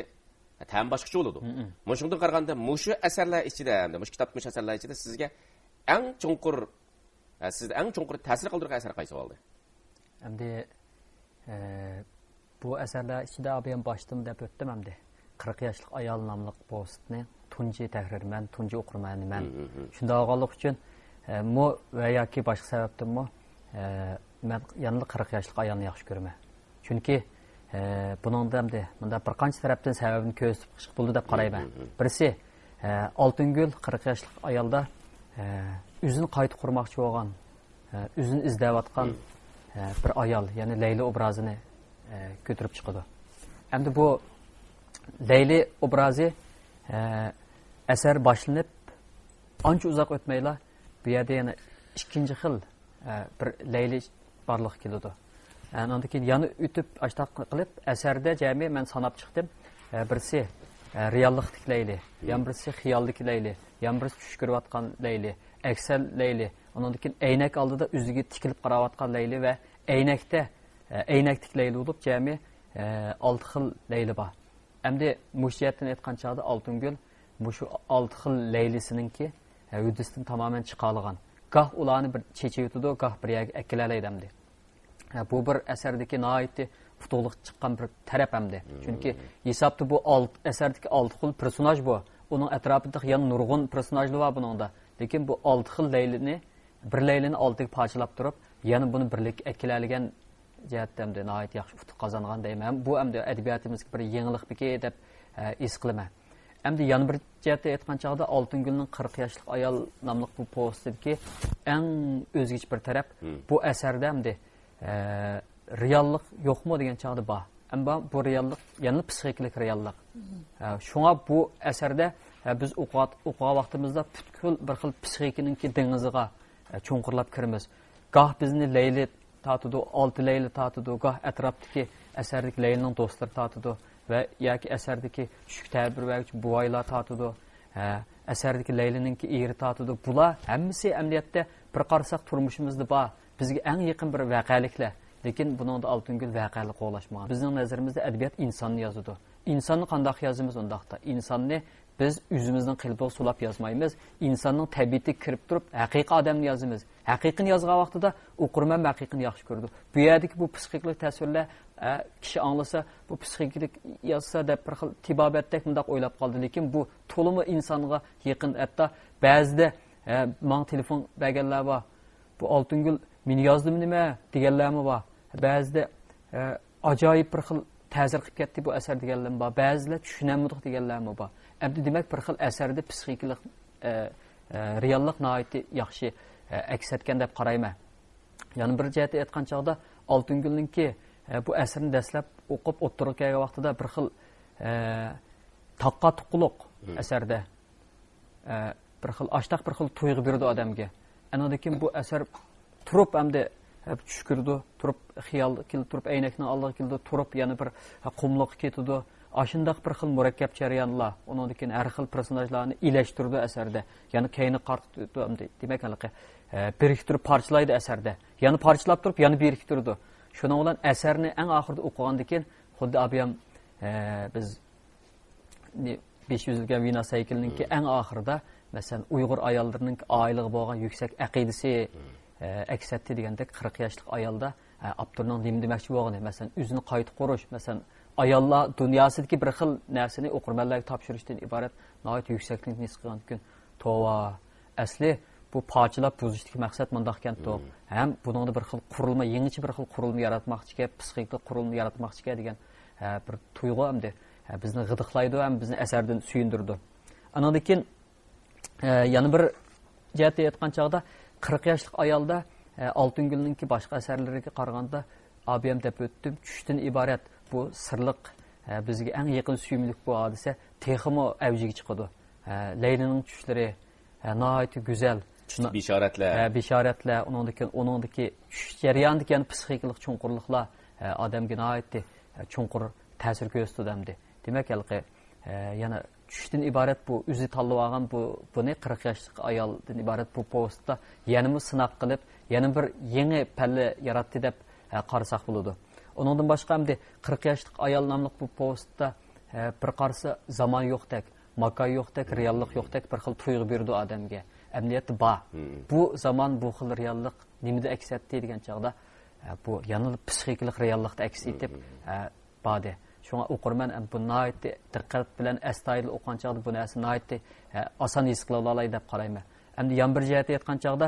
تەمى باشقىچە بولىدۇ. مۇشۇنىڭدىن قارىغاندا، مۇشۇ ئەسەرلەر ئىچىدە، ئەمدى مۇشۇ كىتاب، مۇشۇ ئەسەرلەر ئىچىدە سىزگە ئەڭ چوڭقۇر، ئە، سىزدە ئەڭ چوڭقۇر تەسىر قالدۇرغان ئەسەر قايسى بولدى؟ ئەمدى، ئە، بۇ ئەسەرلەر ئىچىدە ئابىيەم باشتىمۇ دەپ ئۆتتۈم ئەمدى. قىرىق ياشلىق ئايال ناملىق پوۋېستنى تۇنجى تەھرىرمەن، تۇنجى ئوقۇرمەن مەن. شۇنداق بولغانلىقى ئۈچۈن، ئە، مۇ ۋە ياكى باشقا سەۋەبتىنمۇ، ئە، مەن يەنىلا قىرىق ياشلىق ئايالنى ياخشى كۆرىمەن. چۈنكى، ئە، بۇنىڭدا ئەمدى مۇنداق بىر قانچە تەرەپتىن سەۋەبنى كۆرسىتىپ چىقىپ بولىدۇ دەپ قارايمەن. بىرسى، ئە، ئالتۇنگۈل، قىرىق ياشلىق ئايالدا، ئە، ئۆزىنى قايتا قۇرماقچى بولغان، ئە، ئۆزىنى ئىزدەۋاتقان، ئە، بىر ئايال، يەنى لەيلى ئوبرازىنى، ئە، كۆتۈرۈپ چىقىدۇ. ئەمدى بۇ لەيلى ئوبرازى، ئە، ئەسەر باشلىنىپ ئانچە ئۇزاق ئۆتمەيلا، بۇ يەردە يەنە ئىككىنچى خىل، ئە، بىر لەيلى بارلىققا كېلىدۇ. ئە، ئاندىن كېيىن يەنە ئۆتۈپ، ئاشتاق قىلىپ، ئەسەردە جەمئىي مەن ساناپ چىقتىم. ئە، بىرسى، ئە، رېئاللىقتىكى لەيلى، يەنە بىرسى خىيالدىكى لەيلى، يەنە بىرسى چۈش كۆرۈۋاتقان لەيلى، ئەكسەر لەيلى، ئاندىن كېيىن ئەينەك ئالدىدا ئۆزىگە تىكىلىپ قاراۋاتقان لەيلى ۋە ئەينەكتە، ئە، ئەينەكتىكى لەيلى بولۇپ، جەمئىي، ئە، ئالتە خىل لەيلى بار. ئەمدى مۇشۇ جەھەتتىن ئېيتقان چاغدا ئالتۇنگۈل مۇشۇ ئالتە خىل لەيلىسىنىڭكى، ئە، ھۆددىسىدىن تامامەن چىقالىغان. گاھ ئۇلارنى بىر چېچىۋېتىدۇ، گاھ بىر يەرگە ئەكېلەلەيدۇ ئەمدى. ئە، بۇ بىر ئەسەردىكى ناھايىتى ئۇتۇقلۇق چىققان بىر تەرەپ ئەمدى. چۈنكى ھېسابتا بۇ ئالت-، ئەسەردىكى ئالتە خىل پېرسوناژ بۇ. ئۇنىڭ ئەتراپىدا يەنە نۇرغۇن پېرسوناژلار بار بۇنىڭدا. لېكىن بۇ ئالتە خىل لەيلىنى، بىر لەيلىنى ئالتىگە پارچىلاپ تۇرۇپ، يەنە بۇنى بىرلىككە ئەكېلەلىگەن جەھەتتە ئەمدى ناھايىتى ياخشى ئۇتۇق قازانغان دەيمەن. بۇ ئەمدى ئەدەبىياتىمىزدىكى بىر يېڭىلىقمىكى دەپ، ئە، ھېس قىلىمەن. ئەمدى يەنە بىر جەھەتتە ئېيتقان چاغدا، ئالتۇنگۈلنىڭ قىرىق ياشلىق ئايال ناملىق بۇ پوۋېستىدىكى ئەڭ ئۆزگىچە بىر تەرەپ، بۇ ئەسەردە ئەمدى، ئە، رېئاللىق يوقمۇ دېگەن چاغدا بار. ئەمما بۇ رېئاللىق يەنىلا پسىخىكىلىق رېئاللىق. ئە، شۇڭا بۇ ئەسەردە، ئە، بىز ئوقۇغان، ئوقۇغان ۋاقتىمىزدا پۈتكۈل بىر خىل پسىخىكىنىڭكى دېڭىزىغا، ئە، چوڭقۇرلاپ كىرىمىز. گاھ بىزنى لەيلى تارتىدۇ، ئالتە لەيلى تارتىدۇ، گاھ ئەتراپتىكى ئەسەردىكى لەيلىنىڭ دوستلىرى تارتىدۇ ۋە ياكى ئەسەردىكى چۈشكە تەبىر بەرگۈچى بوۋايلار تارتىدۇ، ھە، ئەسەردىكى لەيلىنىڭكى ئېرى تارتىدۇ. بۇلار ھەممىسى ئەمەلىيەتتە بىر قارىساق تۇرمۇشىمىزدا بار، بىزگە ئەڭ يېقىن بىر ۋەقەلىكلەر. لېكىن بۇنىڭدا ئالتۇنگۈل ۋەقەلىك قوغلاشمىغان. بىزنىڭ نەزىرىمىزدە ئەدەبىيات ئىنساننى يازىدۇ. ئىنساننى قانداق يازىمىز ئۇنداقتا؟ ئىنساننى بىز ئۆزىمىزنىڭ قېلىپىغا سولاپ يازمايمىز. ئىنساننىڭ تەبىئىتىگە كىرىپ تۇرۇپ ھەقىقىي ئادەمنى يازىمىز. ھەقىقىينى يازغان ۋاقتىدا ئوقۇرمەن ھەقىقىينى ياخشى كۆرىدۇ. بۇ يەردىكى بۇ پسىخىكىلىق تەسۋىرلەر، ئە، كىشى ئاڭلىسا، بۇ پسىخىكىلىق يازسا دەپ بىر خىل تېبابەتتەك مۇنداق ئويلاپ قالىدۇ. لېكىن بۇ تولىمۇ ئىنسانغا يېقىن. ھەتتا بەزىدە، ئە، ماڭا تېلېفون بەرگەنلەر بار. بۇ ئالتۇنگۈل مېنى يازدىمۇ نېمە دېگەنلەرمۇ بار. بەزىدە، ئە، ئاجايىپ بىر خىل تەسىر قىلىپ كەتتى بۇ ئەسەر دېگەنلەرمۇ بار، بەزىلەر چۈشىنەلمىدۇق دېگەنلەرمۇ بار. ئەمدى دېمەك، بىر خىل ئەسەردە پسىخىكىلىق، ئە، ئە، رېئاللىق ناھايىتى ياخشى، ئە، ئەكس ئەتكەن دەپ قارايمەن. يەنە بىر جەھەتتە ئېيتقان چاغدا، ئالتۇنگۈلنىڭكى، ئە، بۇ ئەسىرنى دەسلەپ ئوقۇپ ئوتتۇرىغا كەلگەن ۋاقتىدا بىر خىل، ئە، تاققا تۇققۇلۇق ئەسەردە. ئە، بىر خىل ئاشتاق بىر خىل تۇيغۇ بېرىدۇ ئادەمگە. ئەنىڭدىن كېيىن بۇ ئەسەر تۇرۇپ ئەمدى، ئە، چۈش كۆرىدۇ، تۇرۇپ خىيال كېلىدۇ، تۇرۇپ ئەينەكنىڭ ئالدىغا كېلىدۇ، تۇرۇپ يەنە بىر، ئە، قۇملۇققا كېتىدۇ. ئاشۇنداق بىر خىل مۇرەككەپ جەريانلار، ئۇنىڭدىن كېيىن ھەر خىل پېرسوناژلارنى ئىلەشتۈرىدۇ ئەسەردە. يەنە كەينىگە قارىتىدۇ، ئەمدى دېمەك، ھېلىقى، ئە، بىرىكتۈرۈپ پارچىلايدۇ ئەسەردە. يەنە پارچىلاپ تۇرۇپ يەنە بىرىكتۈرىدۇ. شۇنىڭ بىلەن ئەسەرنى ئەڭ ئاخىرىدا ئوقۇغاندىن كېيىن خۇددى ئابىيام، ئە، بىز بېشى ئۈزۈلگەن ۋېناس ھەيكىلىنىڭكى ئەڭ ئاخىرىدا، مەسىلەن، ئۇيغۇر ئاياللىرىنىڭ ئائىلىگە بولغان يۈكسەك ئەقىدىسى، ئە، ئەكس ئەتتى دېگەندەك، قىرىق ياشلىق ئايالدا، ئە، ئاپتورنىڭ نېمە دېمەكچى بولغىنى، مەسىلەن، ئۆزىنى قايتا قۇرۇش، مەسىلەن، ئاياللار دۇنياسىدىكى بىر خىل نەرسىنى ئوقۇرمەنلەرگە تاپشۇرۇشتىن ئىبارەت ناھايىتى يۈكسەكلىكنى ھېس قىلغاندىكىن، توۋا، ئەسلى بۇ پارچىلاپ بۇزۇشتىكى مەقسەت مۇنداقكەنتۇ. ھەم بۇنىڭدا بىر خىل قۇرۇلما، يېڭىچە بىر خىل قۇرۇلما ياراتماقچىكەن، پسىخىكىلىق قۇرۇلما ياراتماقچىكەن دېگەن، ئە، بىر تۇيغۇ ئەمدى، ئە، بىزنى غىدىقلايدۇ ھەم بىزنى ئەسەردىن سۆيۈندۈرىدۇ. ئانىڭدىن كېيىن، ئە، يەنە بىر جەھەتتە ئېيتقان چاغدا، قىرىق ياشلىق ئايالدا، ئە، ئالتۇنگۈلنىڭكى باشقا ئەسەرلىرىگە قارىغاندا، ئابىيام دەپ ئۆتتۈم، چۈشتىن ئىبارەت بۇ سىرلىق، ئە، بىزگە ئەڭ يېقىن سۆيۈملۈك بۇ ھادىسە تېخىمۇ ئەۋجىگە چىقىدۇ. ئە، لەيلىنىڭ چۈشلىرى، ئە، ناھايىتى گۈزەل. چۈشتىكى بېشارەتلەر. ئە، بېشارەتلەر، ئۇنىڭدىكى، ئۇنىڭدىكى چۈش جەريانىدىكى يەنە پسىخىكىلىق چوڭقۇرلۇقلار، ئە، ئادەمگە ناھايىتى، ئە، چوڭقۇر تەسىر كۆرسىتىدۇ ئەمدى. دېمەك، ھېلىقى، ئە، يەنە چۈشتىن ئىبارەت بۇ ئۆزى تاللىۋالغان بۇ، بۇنى قىرىق ياشلىق ئايالدىن ئىبارەت بۇ پوۋېستتا يەنىمۇ سىناق قىلىپ، يەنە بىر يېڭى پەللە ياراتتى دەپ، ئە، قارىساق بولىدۇ. ئۇنىڭدىن باشقا ئەمدى قىرىق ياشلىق ئايال ناملىق بۇ پوۋېستتا، ئە، بىر قارىسا زامان يوقتەك، ماكان يوقتەك، رېئاللىق يوقتەك بىر خىل تۇيغۇ بېرىدۇ ئادەمگە. ئەمەلىيەتتە بار. بۇ زامان، بۇ خىل رېئاللىق نېمىدە ئەكس ئەتتى دېگەن چاغدا، ئە، بۇ يەنىلا پسىخىكىلىق رېئاللىقتا ئەكس ئېتىپ، ئە، باردى. شۇڭا ئوقۇرمەن، ئە، بۇ ناھايىتى دىققەت بىلەن، ئەستايىدىل ئوقۇغان چاغدا بۇ نەرسە ناھايىتى، ئە، ئاسان ھېس قىلىۋالالاي دەپ قارايمەن. ئەمدى يەنە بىر جەھەتتە ئېيتقان چاغدا،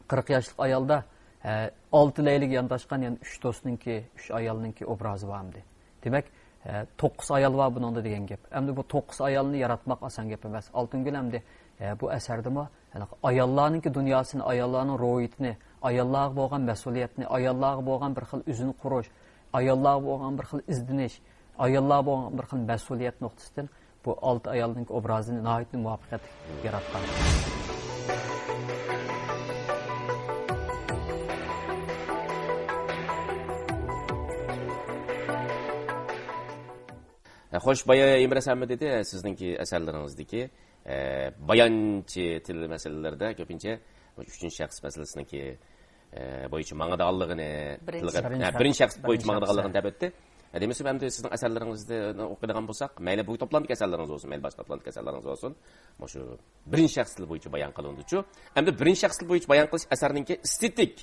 قىرىق ياشلىق ئايالدا، ئە، ئالتە لەيلىگە يانداشقان يەنە ئۈچ دوستنىڭكى، ئۈچ ئايالنىڭكى ئوبرازى بار ئەمدى. دېمەك، ئە، توققۇز ئايال بار بۇنىڭدا دېگەن گەپ. ئەمدى بۇ توققۇز ئايالنى ياراتماق ئاسان گەپ ئەمەس. ئالتۇنگۈل ئەمدى، ئە، بۇ ئەسەردىمۇ، يەنى ئاياللارنىڭكى دۇنياسىنى، ئاياللارنىڭ روھىيىتىنى، ئاياللارغا بولغان مەسئۇلىيەتنى، ئاياللارغا بولغان بىر خىل ئۆزىنى قۇرۇش، ئاياللارغا بولغان بىر خىل ئىزدىنىش، ئاياللارغا بولغان بىر خىل مەسئۇلىيەت نۇقتىسىدىن بۇ ئالتە ئايالنىڭكى ئوبرازىنى ناھايىتى مۇۋەپپەقىيەتلىك ياراتقان. خوش، بايا ئىمرەس ئەمە دېدى، سىزنىڭكى ئەسەرلىرىڭىزدىكى، ئە، بايانچى تىل مەسىلىلىرىدە كۆپىنچە ئۈچىنچى شەخس مەسىلىسىنىڭكى، ئە، بويىچە ماڭىدىغانلىقىنى بىرىنچى تىلغا، بىرىنچى ھە، بىرىنچى شەخس، شەخس بويىچە بىرىنچى ماڭىدىغانلىقىنى شەخس. دەپ ئۆتتى. ئە، دېمىسە، ئەمدى سىزنىڭ ئەسەرلىرىڭىزنى ئوقۇيدىغان بولساق، مەيلى بۇ توپلامدىكى ئەسەرلىرىڭىز بولسۇن، مەيلى باشقا توپلامدىكى ئەسەرلىرىڭىز بولسۇن، مۇشۇ بىرىنچى شەخس تىل بويىچە بايان قىلىنىدۇچۇ. ئەمدى بىرىنچى شەخس تىل بويىچە بايان قىلىش ئەسەرنىڭكى ئېستېتىك،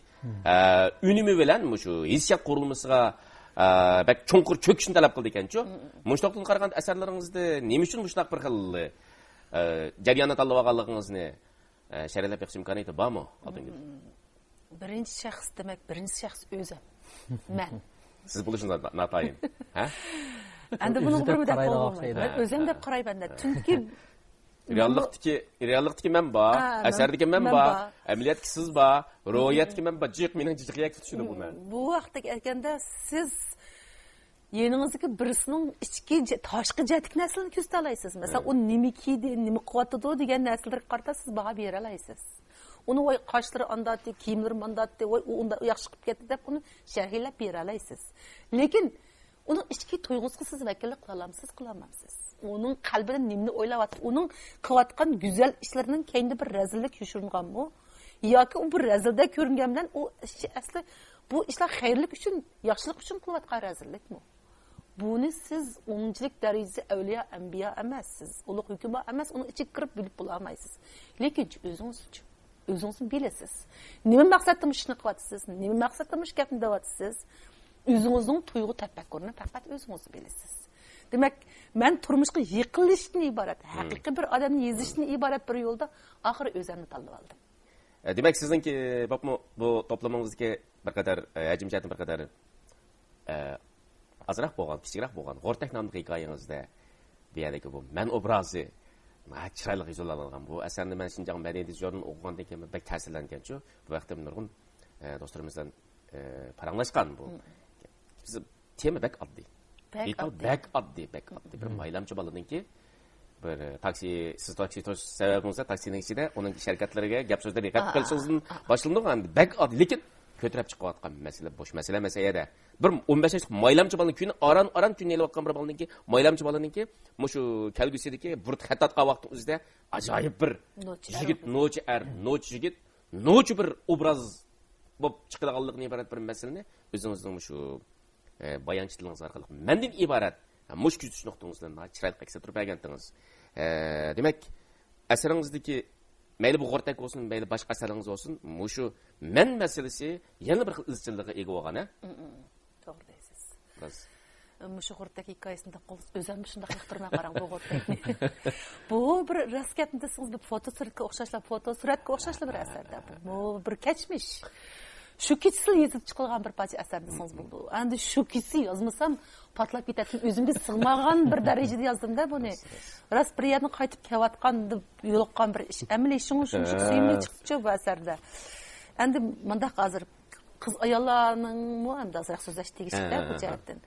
ئە، ئۈنۈمى بىلەن مۇشۇ ھېسسىيات قۇرۇلمىسىغا، ئە، بەك چوڭقۇر چۆكۈشنى تەلەپ قىلىدىكەنچۇ. مۇشۇ نۇقتىدىن قارىغاندا ئەسەرلىرىڭىزدە نېمە ئۈچۈن مۇشۇنداق بىر خىل، ئە، جەرياننى تاللىۋالغانلىقىڭىزنى، ئە، شەرھلەپ بېقىش ئىمكانىيىتى بارمۇ، ئالتۇنگۈل؟ بىرىنچى شەخس دېمەك، بىرىنچى شەخس ئۆزۈم. مەن. سىز بولۇشىڭىز ناتايىن. ھە؟ ئەمدى بۇنىڭغا بىرمۇ دەپ قالغان بولمايدۇ. مەن ئۆزۈم دەپ قارايمەن. چۈنكى رېئاللىقتىكى، رېئاللىقتىكى مەن بار، ھە، ئەسەردىكى مەن بار، ئەمەلىيەتتىكى سىز بار، روھىيەتتىكى مەن بار. جىق، مېنىڭ جىق يەككە تۇتۇشىدۇ بۇ مەن. بۇ ھەقتە ئېيتقاندا سىز يېنىڭىزدىكى بىرسىنىڭ ئىچكى جە-، تاشقى جەھەتتىكى نەرسىلەرنى كۆزىتەلەيسىز. مەسىلەن، ئۇ نېمە كىيدى، نېمە قىلىۋاتىدۇ دېگەن نەرسىلەرگە قارىتا سىز باھا بېرەلەيسىز. ئۇنىڭ ۋاي قاشلىرى ئانداتتى، كىيىملىرى مانداتتى، ۋاي ئۇ ئۇنداق ياخشى قىلىپ كەتتى دەپ ئۇنى شەرھلەپ بېرەلەيسىز. لېكىن ئۇنىڭ ئىچكى تۇيغۇسىغا سىز ۋەكىللىك قىلالامسىز، قىلالمامسىز؟ ئۇنىڭ قەلبىدە نېمىنى ئويلاۋاتىدۇ، ئۇنىڭ قىلىۋاتقان گۈزەل ئىشلىرىنىڭ كەينىدە بىر رەزىللىك يوشۇرۇنغانمۇ؟ ياكى ئۇ بىر رەزىلدەك كۆرۈنگەن بىلەن ئۇ ئىش ئەسلى بۇ ئىشلار خەيرلىك ئۈچۈن، ياخشىلىق ئۈچۈن قىلىۋاتقان رەزىللىكمۇ؟ بۇنى سىز ئۇنچىلىك دەرىجىسى ئەۋلىيا، ئەنبىيا ئەمەس، سىز ئۇلۇغ ھۆكۈمدار ئەمەس، ئۇنىڭ ئىچىگە كىرىپ بىلىپ بولالمايسىز. لېكىنچۇ ئۆزىڭىزچۇ؟ ئۆزىڭىزمۇ بىلىسىز. نېمە مەقسەتتە مۇشۇ ئىشنى قىلىۋاتىسىز؟ نېمە مەقسەتتە مۇشۇ گەپنى دەۋاتىسىز؟ ئۆزىڭىزنىڭ تۇيغۇ تەپەككۇرىنى پەقەت ئۆزىڭىز بىلىسىز. دېمەك، مەن تۇرمۇشقا يېقىنلىشىشتىن ئىبارەت، ھەقىقىي بىر ئادەمنى يېزىشتىن ئىبارەت بىر يولدا ئاخىرى ئۆزۈمنى تاللىۋالدىم. ئە، دېمەك، سىزنىڭكى بولۇپمۇ بۇ توپلىمىڭىزدىكى بىر قەدەر، ئە، ھەجىم جەھەتتىن بىر قەدەر، ئە، ئازراق بولغان، كىچىكرەك بولغان غورتەك ناملىق ھېكايىڭىزدە بۇ يەردىكى بۇ مەن ئوبرازى ناھايىتى چىرايلىق يۈز ئالغان. بۇ ئەسەرنى مەن شىنجاڭ مەدەنىيەت ئىدارىسىدىن ئوقۇغاندىن كېيىن بەك تەسىرلەنگەنچۇ. بۇ ھەقتە نۇرغۇن، ئە، دوستلىرىمىز بىلەن، ئە، پاراڭلاشقان بۇ. بىز تېما بەك ئاددىي. بەك ئاددىي. بەك ئاددىي، بەك ئاددىي. بىر مايلامچى بالىنىڭكى بىر، ئە، تاكسى، سىز تاكسى توشۇش سەۋەبىڭىزدە تاكسىنىڭ ئىچىدە ئۇنىڭ شەركەتلىرىگە گەپ سۆزلەرنى ھېكايە قىلىشىڭىزدىن باشلىنىدۇ. ئەمدى بەك ئاددىي، لېكىن كۆتۈرۈپ چىقىۋاتقان مەسىلە بوش مەسىلە ئەمەس ئەيەدە. بىر ئون بەش ياشلىق مايلامچى بالىنىڭ كۈنى ئاران، ئاران كۈنىنى ئېلىۋاتقان بىر بالىنىڭكى، مايلامچى بالىنىڭكى مۇشۇ كەلگۈسىدىكى بۇرۇت خەت تارتقان ۋاقتىنىڭ ئۆزىدە ئاجايىپ بىر يىگىت، نوچى ئەر، نوچى يىگىت، نوچى بىر ئوبراز بولۇپ چىقىدىغانلىقىدىن ئىبارەت بىر مەسىلىنى ئۆزىڭىزنىڭ مۇشۇ، ئە، بايانچىلىرىڭىز ئارقىلىق مەندىن ئىبارەت، ھە، مۇشۇ كۆزىتىش نۇقتىڭىز بىلەن ناھايىتى چىرايلىق ئەكس ئەتتۈرۈپ بەرگەنتىڭىز. ئە، دېمەك، ئەسىرىڭىزدىكى مەيلى بۇ غورتەك بولسۇن، مەيلى باشقا ئەسەرلىرىڭىز بولسۇن، مۇشۇ مەن مەسىلىسى يەنە بىر خىل ئىزچىللىققا ئىگە بولغان، ھە؟ توغرا دەيسىز. مۇشۇ غورتەك ھېكايىسىنى دەپ قالسا، ئۆزۈممۇ شۇنداق ياقتۇرماي قاراڭ بۇ غورتەكنى. بۇ بىر راست گەپنى دېسىڭىز، بىر فوتو سۈرەتكە ئوخشاشلا، فوتو سۈرەتكە ئوخشاشلا بىر ئەسەردە. بۇ، بۇ بىر كەچمىش. شۇ كېچىسىلا يېزىپ چىقىلغان بىر پارچە ئەسەر دېسىڭىز بولىدۇ. ئەمدى شۇ كېچىسى يازمىسام، پارتلاپ كېتەتتىم. ئۆزۈمگە سىغمىغان بىر دەرىجىدە يازدىم-دە بۇنى. راست، بىر يەردىن قايتىپ كېلىۋاتقاندا يولۇققان بىر ئىش. ئەمەلىي شۇڭ-، شۇمشۇق سۆيۈملۈك چىقتىچۇ بۇ ئەسەردە. ئەمدى مۇنداق ھازىر قىز ئاياللارنىڭمۇ ئەمدى ئازراق سۆزلەش تېگىشلىك بۇ جەھەتتىن.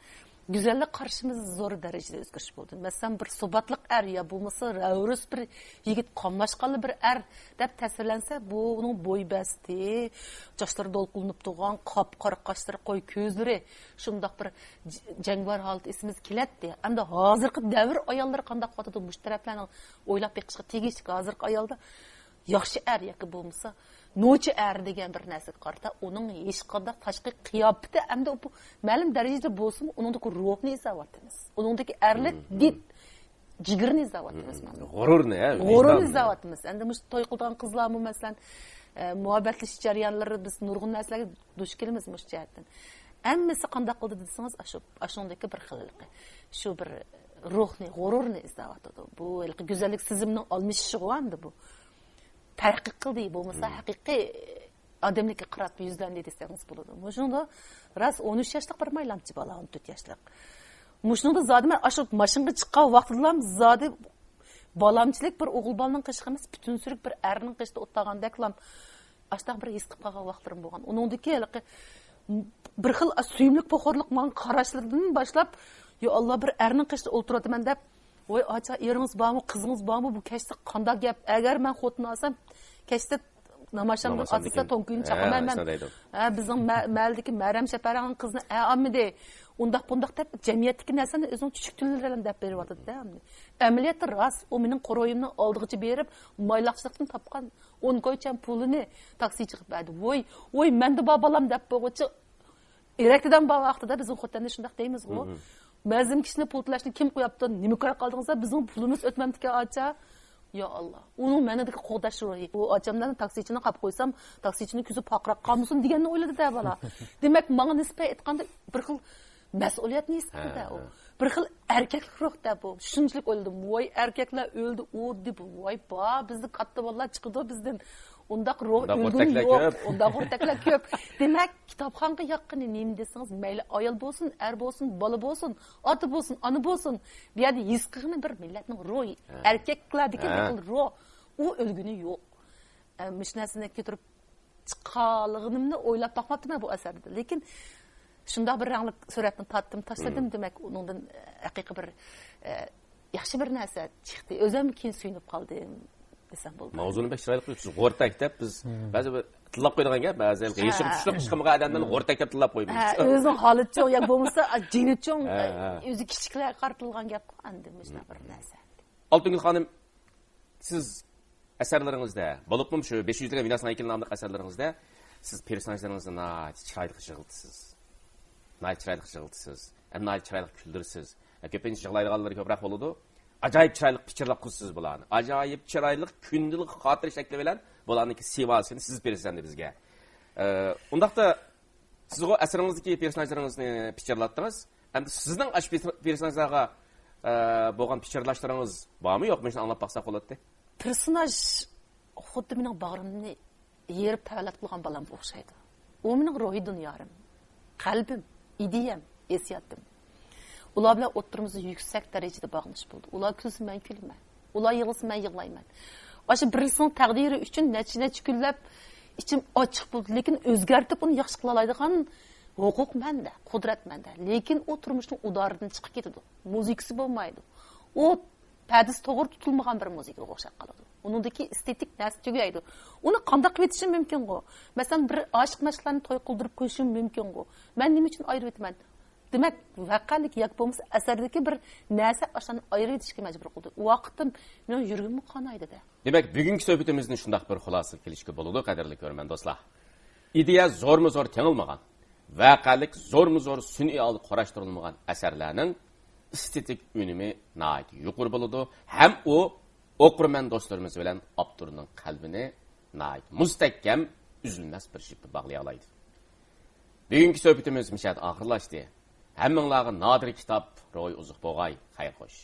گۈزەللىك قارىشىمىز زور دەرىجىدە ئۆزگىرىش بولدى. مەسىلەن، بىر سۇباتلىق ئەر يا بولمىسا رەۋرۇس بىر يىگىت، قاملاشقانلا بىر ئەر دەپ تەسۋىرلەنسە، بۇ ئۇنىڭ بوي بەستى، چاچلىرى دولقۇنلىنىپ تۇرغان، قاپقارا قاشلىرى، قوي كۆزلىرى، شۇنداق بىر ج-، جەڭگىۋار ھالىتى ئېسىمىزگە كېلەتتى. ئەمدى ھازىرقى دەۋر ئاياللىرى قانداق قىلىۋاتىدۇ؟ مۇشۇ تەرەپلەرنىڭ ئويلاپ بېقىشقا تېگىشلىك. ھازىرقى ئايالدا ياخشى ئەر ياكى بولمىسا نوچى ئەر دېگەن بىر نەرسىگە قارىتا، ئۇنىڭ ھېچقانداق تاشقى قىياپىتى ئەمدى بۇ مەلۇم دەرىجىدە بولسىمۇ، ئۇنىڭدىكى روھنى ئىزدەۋاتىمىز. ئۇنىڭدىكى ئەرلىك دىت، جىگىرنى ئىزدەۋاتىمىز مانا. غۇرۇرنى، ھە، غۇرۇرنى ئىزدەۋاتىمىز. ئەمدى مۇشۇ توي قىلىدىغان قىزلارمۇ، مەسىلەن، ئە، مۇھەببەتلىشىش جەريانلىرى بىز نۇرغۇن نەرسىلەرگە دۇچ كېلىمىز مۇشۇ جەھەتتىن. ھەممىسى قانداق قىلدى دېسىڭىز، ئاشۇ، ئاشۇنىڭدىكى بىر خىل ھېلىقى، شۇ بىر روھنى، غۇرۇرنى ئىزدەۋاتىدۇ. بۇ ھېلىقى گۈزەللىك سېزىمىنىڭ ئالمىشىشىغۇ ئەمدى بۇ. تەرەققىي قىلدى، بولمىسا ھەقىقىي ئادەملىككە قاراپ يۈزلەندى دېسەڭىز بولىدۇ. مۇشۇنىڭدا راست ئون ئۈچ ياشلىق بىر مايلامچى بالا، ئون تۆت ياشلىق. مۇشۇنىڭدا زادى مەن ئاشۇ ماشىنىغا چىققان ۋاقتىدىلا زادى بالامچىلىك بىر ئوغۇل بالىنىڭ قېشىغا ئەمەس، پۈتۈن سۈرۈك بىر ئەرنىڭ قېشىدا ئولتۇرغاندەكلا ئاشتاق بىر ھېس قىلىپ قالغان ۋاقىتلىرىم بولغان. ئۇنىڭدىكى ھېلىقى بىر خىل سۆيۈملۈك پوخۇرلۇق ماڭا قاراشلىرىدىن باشلاپ، يا ئاللا، بىر ئەرنىڭ قېشىدا ئولتۇرۇۋاتىمەن دەپ، ۋاي ئاچا، ئېرىڭىز بارمۇ، قىزىڭىز بارمۇ، بۇ كەچتە قانداق گەپ؟ ئەگەر مەن خوتۇن ئالسام، كەچتە ناماشامدىن ناماشامدىن ئاتىسا كېيىن. تونكىنى ھە، چاقىمەن مەن. شۇنداق دەيدۇ. ھە، بىزنىڭ مە-، مەھەللىدىكى مەرەم شەپەرەڭنىڭ قىزىنى ئە ئالمىدى. ئۇنداق بۇنداق دەپ جەمئىيەتتىكى نەرسىنى ئۆزىنىڭ چۈچۈك تىلى بىلەن دەپ بېرىۋاتىدۇ-دە. ئەمەلىيەتتە راست، ئۇ مېنىڭ قورۇيۇمنىڭ ئالدىغىچە بېرىپ، مايلاقچىلىقتىن تاپقان ئون كويچەن پۇلىنى تاكسىچىغا بەردى. ۋوي، ۋوي، مەندە بار بالام دەپ بولغۇچە، ئېرەكلىدەم بار ۋاقتىدا بىزنىڭ خوتەندە شۇنداق دەيمىزغۇ. مم. مەلزىم كىشىنى پۇل تۆلەشنى كىم قوياپتۇ؟ نېمە كۆرۈپ قالدىڭىز؟ بىزنىڭ پۇلىمىز ئۆتمەمدىكەن ئاچا. يا ئاللا، ئۇنىڭ مەندىكى قوغداش روھى. ئۇ ئاچامدىن تاكسىچىنى قاپ قويسام، تاكسىچىنىڭ كۆزى پارقىراپ قالمىسۇن دېگەننى ئويلىدى-دە بالا. دېمەك، ماڭا نىسبەتەن ئېيتقاندا بىر خىل مەسئۇلىيەتنى ھېس قىلدى-دە ئۇ. ھە. بىر خىل ئەركەكلىك روھ-دە بۇ. شۇنچىلىك ئويلىدىم. ۋاي، ئەركەكلەر ئۆلدى، ئۇ دېدى. ۋاي، با، بىزدە كاتتا بالىلار چىقىدۇ بىزدىن. ئۇنداق روھ ئۆلگىنى يوق. ئۇنداق ئورتەكلەر كۆپ. ئۇنداق ئورتەكلەر كۆپ. دېمەك، كىتابخانىغا ياققىنى نېمە دېسىڭىز، مەيلى ئايال بولسۇن، ئەر بولسۇن، بالا بولسۇن، ئاتا بولسۇن، ئانا بولسۇن، بۇ يەردە ھېس قىلغىنى بىر مىللەتنىڭ روھى، ھە. ئەركەكلەردىكى بىر خىل روھ. ئۇ ئۆلگىنى يوق. ئە، مۇشۇ نەرسىنى كۆتۈرۈپ چىققانلىقىمنى ئويلاپ باقماپتىمەن بۇ ئەسەردە. لېكىن شۇنداق بىر رەڭلىك سۈرەتنى تارتتىم، تاشلىدىم، دېمەك، ئۇنىڭدىن، ئە، ھەقىقىي بىر، ئە، ياخشى بىر نەرسە چىقتى. ئۆزۈم كېيىن سۆيۈنۈپ قالدىم دېسەم بولىدۇ. ماۋزۇنى بەك چىرايلىق قىلىپسىز. غورتەك دەپ بىز بەزى بىر تىللاپ قويىدىغان گەپ، بەزى ھېلىقى يېشىم چۈشلۈك چىقمىغان ئادەملەرنى غورتەك دەپ تىللاپ قويىمىز. ھە، ئۆزىنىڭ ھالىتى چوڭ يا بولمىسا، جېنى چوڭ، ھە، ھە. ئۆزى كىچىكلەرگە قارىتىلغان گەپقۇ ئەمدى مۇشۇنداق بىر نەرسە. ئالتۇنگۈل خانىم، سىز ئەسەرلىرىڭىزدە، بولۇپمۇ شۇ بەش يۈز يىللىق ۋېناسنىڭ ھەيكىلى ناملىق ئەسەرلىرىڭىزدە سىز پېرسوناژلىرىڭىزنى ناھايىتى چىرايلىق يىغلىتىسىز. ناھايىتى چىرايلىق يىغلىتىسىز. ھەم ناھايىتى چىرايلىق كۈلدۈرىسىز. ھە، كۆپىنچە يىغلايدىغانلىرى كۆپرەك بولىدۇ. ئاجايىپ چىرايلىق پىچىرلاپ قويىسىز بۇلارنى. ئاجايىپ چىرايلىق كۈندىلىك خاتىرە شەكلى بىلەن بۇلارنىڭكى سىۋاسىنى سىزىپ بېرىسىز ئەمدى بىزگە. ئە، ئۇنداقتا سىزغۇ ئەسىرىڭىزدىكى پېرسوناژلىرىڭىزنى پىچىرلاتتىڭىز. ئەمدى سىزنىڭ ئاشۇ پېرس-، پېرسوناژلارغا، ئە، بولغان پىچىرلاشلىرىڭىز بارمۇ يوقمۇ؟ شۇنى ئاڭلاپ باقساق بولاتتى. پېرسوناژ خۇددى مېنىڭ باغرىمنى يېرىپ تەۋەلەت قىلغان بالامغا ئوخشايدۇ. ئۇ مېنىڭ روھىي دۇنيارىم، قەلبىم، ئىدىيەم، ھېسسىياتىم. ئۇلار بىلەن ئوتتۇرىمىزدا يۈكسەك دەرىجىدە باغلىنىش بولدى. ئۇلار كۈلسە، مەن كۈلىمەن. ئۇلار يىغلىسا، مەن يىغلايمەن. ئاشۇ بىرسىنىڭ تەقدىرى ئۈچۈن نەچچە، نەچچە كۈنلەپ ئىچىم ئاچچىق بولدى، لېكىن ئۆزگەرتىپ ئۇنى ياخشى قىلالايدىغان ھوقۇق مەندە، قۇدرەت مەندە. لېكىن ئۇ تۇرمۇشنىڭ ئۇدارىدىن چىقىپ كېتىدۇ. مۇزىكىسى بولمايدۇ. ئۇ پەدىسى توغرا تۇتۇلمىغان بىر مۇزىكىغا ئوخشاپ قالىدۇ. ئۇنىڭدىكى ئېستېتىك نەرسە تۈگەيدۇ. ئۇنى قانداق قىلىۋېتىشىم مۇمكىنغۇ؟ مەسىلەن، بىر ئاشىق مەشۇقلارنى توي قىلدۇرۇپ قويۇشۇم مۇمكىنغۇ؟ مەن نېمە ئۈچۈن ئايرىۋېتىمەن؟ دېمەك، ۋەقەلىك ياكى بولمىسا ئەسەردىكى بىر نەرسە ئاشۇلارنى ئايرىۋېتىشكە مەجبۇر قىلدى. ئۇ ۋاقىتتا مېنىڭ يۈرىكىممۇ قانايدى-دە. دېمەك، بۈگۈنكى سۆھبىتىمىزنى شۇنداق بىر خۇلاسىگە كېلىشكە بولىدۇ، قەدىرلىك كۆرۈرمەن دوستلار. ئىدىيە زورمۇ زور تېڭىلمىغان، ۋەقەلىك زورمۇ زور سۈنئىي ھالدا قۇراشتۇرۇلمىغان ئەسەرلەرنىڭ ئېستېتىك ئۈنۈمى ناھايىتى يۇقىرى بولىدۇ ھەم ئۇ ئوقۇرمەن دوستلىرىمىز بىلەن ئاپتورنىڭ قەلبىنى ناھايىتى مۇستەھكەم، ئۈزۈلمەس بىر جىپكە باغلىيالايدۇ. بۈگۈنكى سۆھبىتىمىز مۇشۇ يەردە ئاخىرلاشتى. ھەممىڭلارغا نادىر كىتاب روھى ئوزۇق بولغاي. خەير خوش.